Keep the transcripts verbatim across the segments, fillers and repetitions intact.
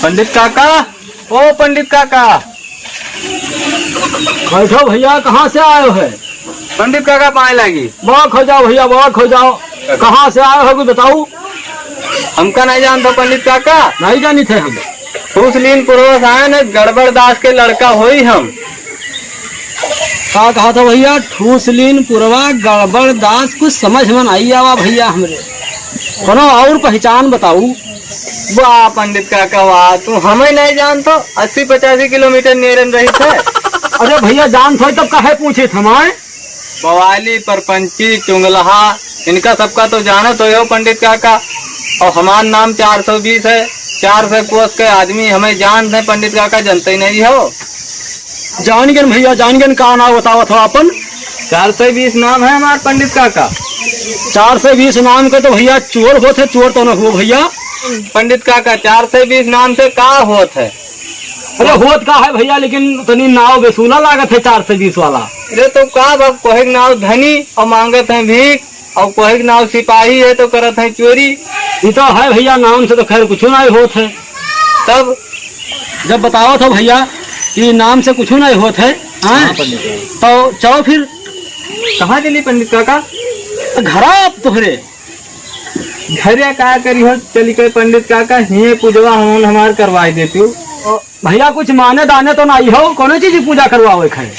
पंडित काका, ओ पंडित काका। बैठो भैया, कहाँ से आयो है? पंडित काका पाए लागी। बा खो जाओ भैया, बा खो जाओ। कहाँ से आयो है, कुछ बताओ। हमका नहीं जानत हो पंडित काका? नहीं जानी थे हम। ठूसलीन पुरवा से आए न, गड़बड़ दास के लड़का होई हम। का कहा था भैया? ठूसलीन पुरवा गड़बड़ दास, कुछ समझ में नहीं आवा भैया हमरे। कोनो और पहचान बताऊ। वाह पंडित काका वाह, तू हमें नहीं जानत हो, अस्सी पचासी किलोमीटर नेरन रही थे। अरे भैया जानत हो तब काहे पूछे थे हमारे? बवाली, परपंची, चुंगलहा, इनका सबका तो जानत हो, हो पंडित काका। और हमार नाम चार सौ बीस है, चार सौ कोस के आदमी हमें जानत है पंडित काका, जानते ही नहीं हो। जान गेन भैया, जान गेन, का नाम बतावत हो अपन? चार सौ बीस नाम है हमार पंडित काका। चार सौ बीस नाम के तो भैया चोर होत है, चोर तो न हो भैया। पंडित काका, चार सौ बीस नाम से का होत है? अरे होत का है भैया, लेकिन तनी नाव बेसूला लागत है चार सौ बीस वाला। अरे तो का बा, कोहे के नाव धनी और मांगत है भीख, और कोहे के नाव सिपाही है तो करत है चोरी। ये तो है भैया, नाम से तो खैर कुछ नहीं होत है। तब जब बतावत हो भैया कि नाम से कुछ नहीं होत है, हाँ? हाँ, पंडित। तो चलो फिर। कहाँ चली पंडित काका? घरा अब तोहरे। घरे का करी हो, चली के पंडित काका, हिये पूजवा हम हमार करवाई देती। भैया कुछ माने दाने तो नहीं हो, कोनो चीज की पूजा करवावे खाए?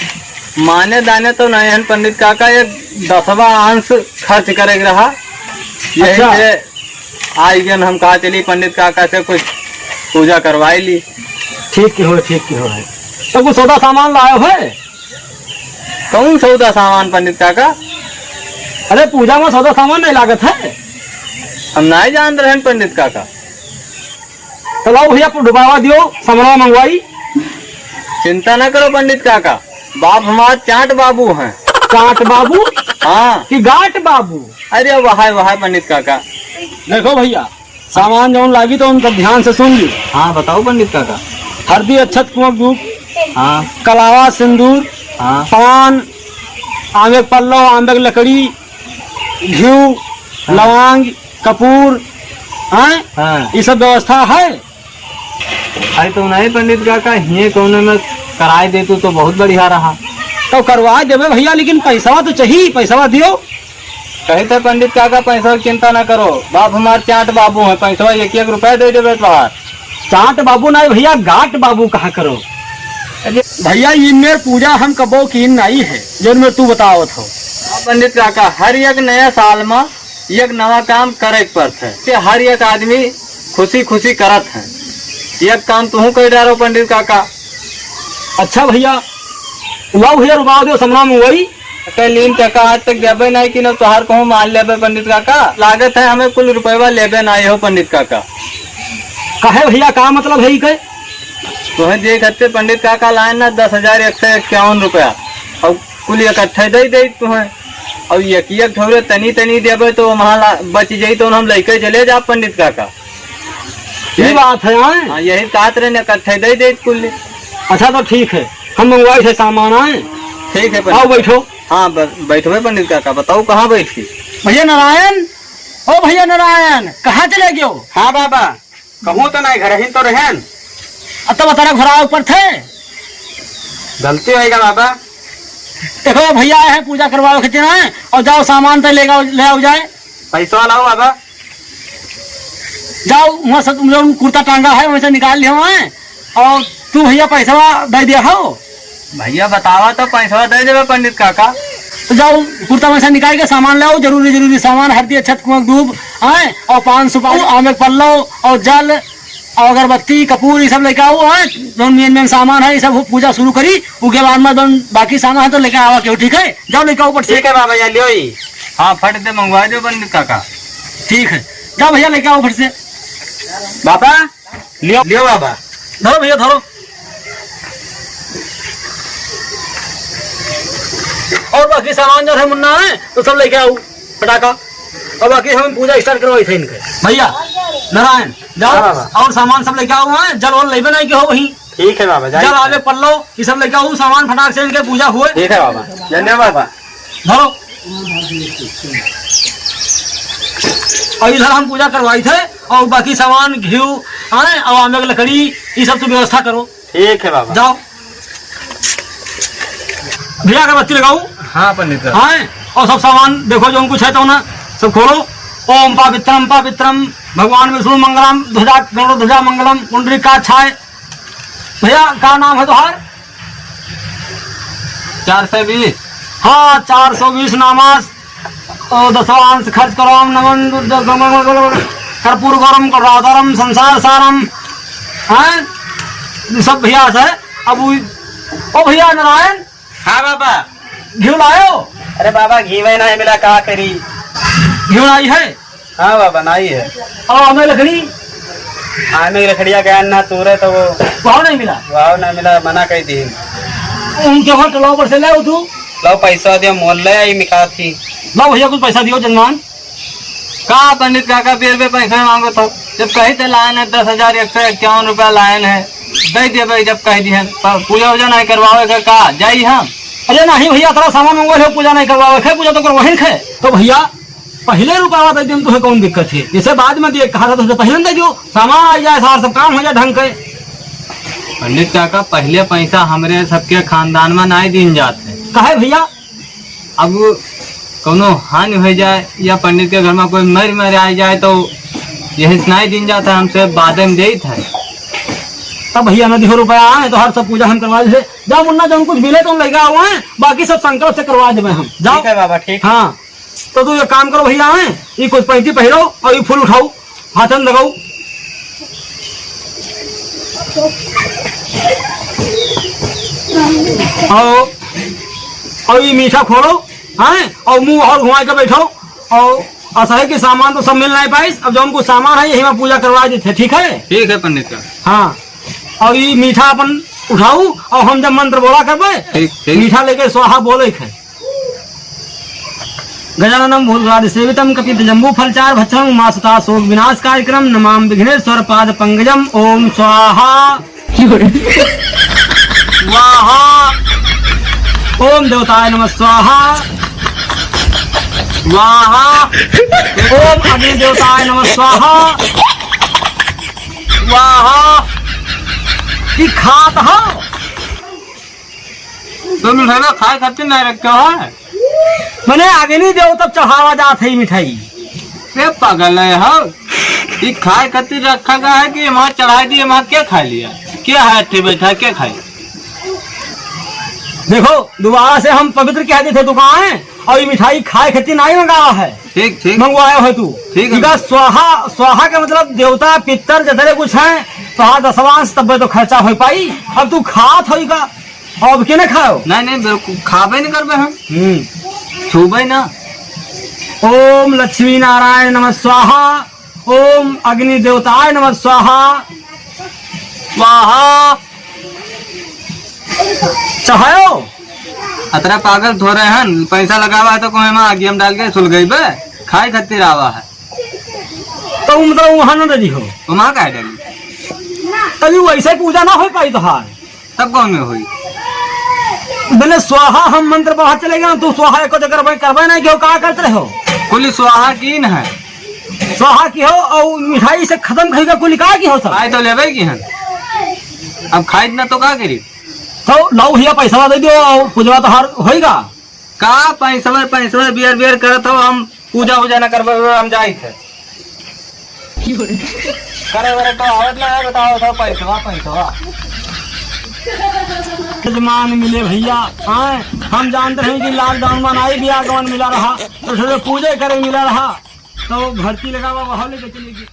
माने दाने तो नहीं हन पंडित काका, एक दसवा अंश खर्च करे के रहा, यही अच्छा। से आई गन हम कहा चली पंडित काका से कुछ पूजा करवाई ली। ठीक की हो, ठीक की हो है। तो कुछ सौदा सामान लायो है? कौन सौदा सामान पंडित काका? अरे पूजा में सौदा सामान नहीं लागत है? हम नहीं जानत रहन पंडित काका। तो लाओ भैया, डुबावा दियो, समनवा मंगवाई। चिंता न करो पंडित काका, बाप हमार चाट बाबू हैं। चाट बाबू? हाँ। कि गाट बाबू? अरे वहाय, वहाय पंडित काका। देखो भैया, सामान जौन लागी तो उनका ध्यान से सुन ली। हाँ, बताओ पंडित काका। हरदी, अच्छत, कुंवक धूप, हाँ। कलावा, सिंदूर, हाँ। पान, आमे के पल्लव, आमे के लकड़ी, घिउ, हाँ। लवांग, कपूर, हाँ? हाँ। ये सब व्यवस्था है? अरे तो नहीं पंडित काका, हिये कौनो में कराए देतू तो बहुत बढ़िया रहा। तो करवा देबे भैया, लेकिन पैसवा तो चाहिए, पैसवा दियो। कहे थे पंडित काका, पैसवा की चिंता ना करो, बाप हमार चाट बाबू हैं, पैसवा एक एक रुपया दे देबे तोहार। चाट बाबू ना भैया, गाट बाबू कहा करो। अरे भैया, इनमें पूजा हम कबो कीन नहीं है, जौन में तू बतावत हो। हाँ पंडित काका, हर एक नया साल में एक नवा काम करे के पड़त है, कि हर एक आदमी खुशी खुशी करत है। एक काम तुहू कर डारो पंडित काका। अच्छा भैया, लाओ भैया, रुमाल दो, समना में वही। कह लीन टका आज तक देबे नहीं कि न तोहार कहूँ मान लेबे पंडित काका। लागत है हमें कुल रुपयवा लेबे नहीं हो पंडित काका। कहे भैया, का मतलब है ई के? तोहे देख हत्ते पंडित काका लाए ना दस हजार एक सौ इक्यावन रुपया। और कुल इकट्ठे दे दे तुहें। और एक एक ठौरे तनी तनी देबे तो वहाँ ला-, बच जाई तो हम लइके चले जा पंडित काका। ये बात है, हाँ? हाँ, यही कहत रहे ना, इकट्ठे दे दे कुल। अच्छा तो ठीक है, हम मंगवाई थे सामान, आए। ठीक है पंडित। आओ बैठो। हाँ, ब-, बैठबे पंडित काका, बताओ कहाँ बैठी? भैया नारायण, ओ भैया नारायण, कहाँ चले गयो? हाँ बाबा। कहूँ तो नहीं, घर ही तो रहेन। अब तो बताना घोड़ा ऊपर थे। गलती होएगा बाबा। देखो भैया आए हैं पूजा करवाओ खातिर ना, और जाओ सामान तो लेगा, ले आओ जाए। पैसा लाओ बाबा। जाओ वहाँ से तुम लोग कुर्ता टांगा है वहीं से निकाल लियो वहाँ, और तू भैया पैसा दे दिया हो। भैया बतावा तो पैसा दे देबे पंडित काका। तो जाओ कुर्ता में से निकाल के सामान ले आओ, जरूरी जरूरी सामान, हरदी, अच्छत, कुंवक, धूप, हैं, और पान सुपारी, आमे के पल्लव और जल और अगरबत्ती, कपूर, ये सब लेके आओ, हैं। जौन मेन मेन सामान है, ये सब पूजा शुरू करी, उके बाद में जौन बाकी सामान है तो लेके आवा केहू, ठीक है? जाओ लेके आओ फट से। ठीक है बाबा, या लियो ही। हाँ, फट दे मंगवा दो पंडित काका। ठीक है, जाओ भैया लेके आओ फट से। बाबा, लियो, लियो बाबा। धरो भैया, धरो। और बाकी सामान जो है मुन्ना है, तो सब लेके आओ, फटाका। और बाकी हम पूजा start करवाई थे इनके। भैया, नारायण, जाओ, हाँ बाबा। और सामान सब लेके आओ, हैं? जल और लेबे नहीं के हो वहीं। ठीक है बाबा, जाइए। जल आवे पल्लो, ये सब लेके आओ, सामान फटाक से इनके पूजा हुए। ठीक है बाबा, धन्यवाद बाबा। धरो। और इधर हम पूजा करवाई थे, और बाकी सामान घिव, हैं, और आमे के लकड़ी, ये सब तो व्यवस्था करो। ठीक है बाबा। जाओ। भैया अगरबत्ती लगाओ। हाँ पंडित साहब। हैं, और सब सामान देखो जो कुछ है तो ना, सब खोलो। ओम पवित्रम पवित्रम भगवान विष्णु मंगलम ध्वजा गरुड़ ध्वजा मंगलम पुंडरीकाक्ष है। भैया का नाम है तोहार? चार सौ बीस। हाँ, चार सौ बीस नामास, ओ, दसवांश खर्च करो, नमन, कर्पूर गौरम, करुणाधरम, संसार सारम, हैं? ये सब भैया से। अब उ, ओ भैया नारायण। हाँ बाबा। घिव लायो? अरे बाबा, घिव ही नहीं मिला, का करी? घिव नहीं है? हाँ बाबा, नाई है। और आमे लकड़ी? आमे की लकड़िया गया ना तूरे तो वो। वहाँ नहीं मिला? वहाँ नहीं मिला, मना कर दी। उनके वहाँ टोला पर से ले तू। लो पैसा दियो, मोल ले आई मिकात की। लो भैया, कुछ पैसा दियो जजमान। का पंडित काका, बेर बेर पैसा मांगो तो? जब कही थे लायन है दस हजार एक सौ इक्यावन रुपया लायन है, दे देबे जब कह दिहन। पर पूजा वूजा नहीं करवावे का, का जाई हम? अरे नहीं भैया, इतना सामान मंगवा है, पूजा नहीं करवावे, खे पूजा तो करवाहिन खे। तो भैया, पहिले रुपया दे दिन, तुहे कौन दिक्कत है? जैसे बाद में दिए, कहा था तुझे पहिले दे दियो, सामान आ जाए, सार सब काम हो जाए ढंग के। पंडित काका, पहिले पैसा हमरे सबके खानदान में नाई दीन जात है। काहे भैया? अब कौनो हानि हो जाए या पंडित के घर में कोई मर मर आ जाए तो यही से नाई दीन जात है, हमसे बादे में देत है। तब भैया न दिहो रुपया, आए तो हर सब पूजा हम करवा दे। जा मुन्ना, जौन कुछ मिले तो लइका आवे, बाकी सब संकल्प से करवा देबे हम। जाओ। ठीक है बाबा, ठीक। हाँ। तो तू एक काम करो भैया, हैं, ये कुछ पैंती पहिरो और ये फूल उठाओ, हाथन लगाओ। और, और ये मीठा खोलो, हैं, और मुंह और घुमा के बैठो। और ऐसा है कि सामान तो सब मिल नहीं पाइस, अब जो हमको सामान है यही में पूजा करवा देते, ठीक है? ठीक है पंडित का। हाँ, और ये मीठा अपन उठाऊ और हम जब मंत्र बोला करबे, ठीक, ठीक। मीठा लेके स्वाहा बोले के। गजाननं भूतगणादिसेवितं कपित्थजम्बूफलचारुभक्षणं उमासुतासोकविनाशकारिकरं नमामि विघ्नेश्वरपादपङ्कजम्। ओम स्वाहा। स्वाहा। ओम देवताय नमः स्वाहा। स्वाहा। ओम अग्नि देवताय नमः स्वाहा। स्वाहा। ई खात हो। तो मिठाई खाए खातिर नहीं रखा है। मने अग्नि देव तब चढ़ावा जात है ई मिठाई। ए पागल है हो, ई खाए खातिर रखा गया है कि वहाँ चढ़ाई दिए, वहाँ क्या खा लिया? क्या है अट्ठे बैठा, क्या खाई? देखो, दोबारा से हम पवित्र कह देते दुकान और ये मिठाई खाए खातिर नहीं मंगावा है। ठीक, ठीक। मंगवाया है तू। ठीक है। इका स्वाहा, स्वाहा का मतलब देवता पितर जतरे कुछ हैं, स्वाहा दसवांश तब्बे तो खर्चा हो पाई। अब तू खात हो इका, अब के ना खाओ? नहीं, नहीं, बिल्कुल खाबे नहीं करबे हम। हम्म। छूबे ना। ओम लक्ष्मी नारायण नमः स्वाहा, ओम अग्नि देवताय नमः स्वाहा, स्वाहा। चढ़ायो। अतरा पागल थोड़े हन, पैसा लगावा है तो कोई में आगियम डाल के सुलगइबे, खाए खातिर आवा है। तो मतलब वहाँ न डरी हो? वहाँ काहे डरी? तभी वैसे पूजा ना हो पाई तोहार। तब कौन में होई? बने स्वाहा हम मंत्र पढ़ा चले गए, तू स्वाहा एको जगह भाई करबे नहीं, क्यों का करते रहो? कुल स्वाहा की न है। स्वाहा की हो और मिठाई से खत्म कहीं का कुल का की हो सब? आए तो लेबे की हन। अब खाई ना तो का करी? तो लाओ हिया पैसा दे दो और पूजवा तो हर होएगा। का पैसवा, पैसवा बियर बियर करत हो, हम पूजा उजा ना करबे, हम जाइत है। करे वरे तो आवत ना है, बताओ तो पैसवा, पैसवा। जजमान मिले भैया, आए, हम जानते हैं कि lockdown में नाई बिया गवन मिला रहा, तो थोड़े पूजे करे मिला रहा, तो भर्ती लगावा, वहाँ लेके चलेगी।